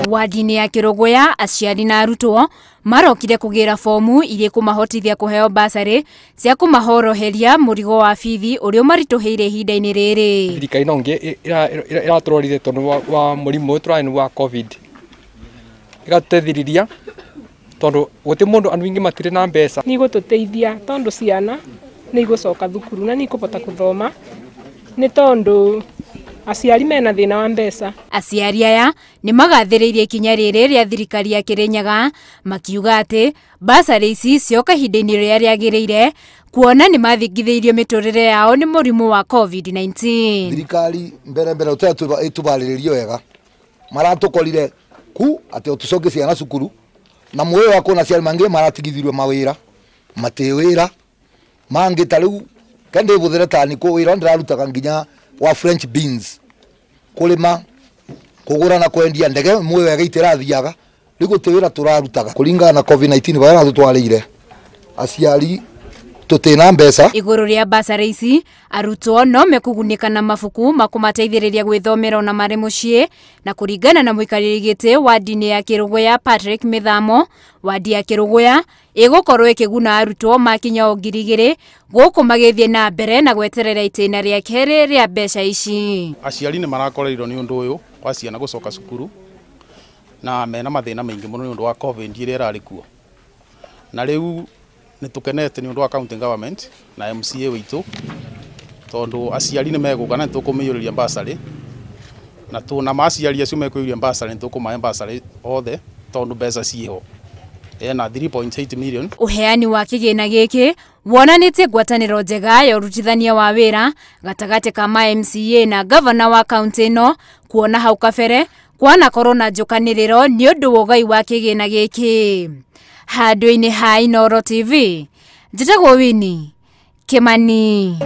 Wadi-inĩ ya Kĩrũgũya aciari na arutwo marokire kũgĩra fomu iria ikũmahotithia kũheo basarĩ cia kũmahoroheria mũrigo wa bithi ũrĩa ũmaritũhĩire ihinda-inĩ rĩrĩ. Thirikari no ngĩ ĩratũrorire tondũ wa mũrimũ ũyũ tũrarĩ wa COVID, ĩgatũteithĩrĩria tondũ gũtirĩ mũndũ, andũ aingĩ matirĩ na mbeca. Nĩ igũtũteithia tondũ ciana nĩ igũcoka thukuru na nĩ ikũhota gũthoma nĩ tondũ aciari mena thĩna wa mbeca. Aciari aya nĩ magathĩrĩirie ikinya rĩrĩ rĩa thirikari ya Kĩrĩnyaga makiuga atĩ basarĩ ici cioka ihinda-inĩ rĩrĩa rĩagĩrĩire kuona nĩ mathingithĩirio mĩtũrĩre yao nĩ mũrimũ wa COVID-19. Thirikari mbere mbere ĩtũbarĩrĩrie wega maratũkorire ku atĩ tũcoke ciana cukuru na muoyo wa kuona aciari mangĩ maratigithirio mawĩra matĩ wĩra mangĩ ta rĩu kende bũthĩre tani kũ wĩra ndĩrarutaga nginya wa French beans kũrĩma kũgũra na kwendia ndege muoyo wega itirathiaga rĩu gũtirĩ wĩra tũrarutaga kũringana na COVID-19 barĩa ratũtwarĩire aciari tũtĩna mbeca. Igũrũ rĩa basarĩ ici arutwo no mekũgunĩka na mabuku makũmateithĩrĩria gwĩthomera ona marĩ mũciĩ, na kũringana na mũikarĩri gĩtĩ wadi-inĩ ya Kĩrũgũya Patrick Mĩthamo, wadi ya Kĩrũgũya ĩgũkorwo ĩkĩguna arutwo makinya o 2,000 gũkũ magĩthiĩ na mbere na gweterera itĩna rĩa kerĩ rĩa mbeca ici. Aciari nĩ marakoreirwo nĩ ũndũ ũyũ wa ciana gũcoka cukuru na mena mathĩna maingĩ mũno nĩ ũndũ wa COVID ĩrĩa ĩrarĩ kuo, na rĩu nĩ tũkenete nĩ ũndũ wa county government na MCA witũ tondũ aciari nĩ megũka na nĩ tũkũmĩiyũrĩria basarĩ na tuna maciari acio mekũiyũria basarĩ nĩ tũkũmahe basarĩ othe tondũ mbeca ciĩho ena 3.8 million. Ũheani wa kĩgĩna gĩkĩ wonanĩtie ngwatanĩro njega ya ũrutithania wa wĩra gatagatĩ ka ma MCA na gavana wa kaunti ĩno, kuona hau kabere kwanakorwo na njũkanĩrĩro nĩ ũndũ wa ũgai wa kĩgĩna gĩkĩ. Handũ-inĩ ha Inooro TV, njĩtagwo Winnie Kimani.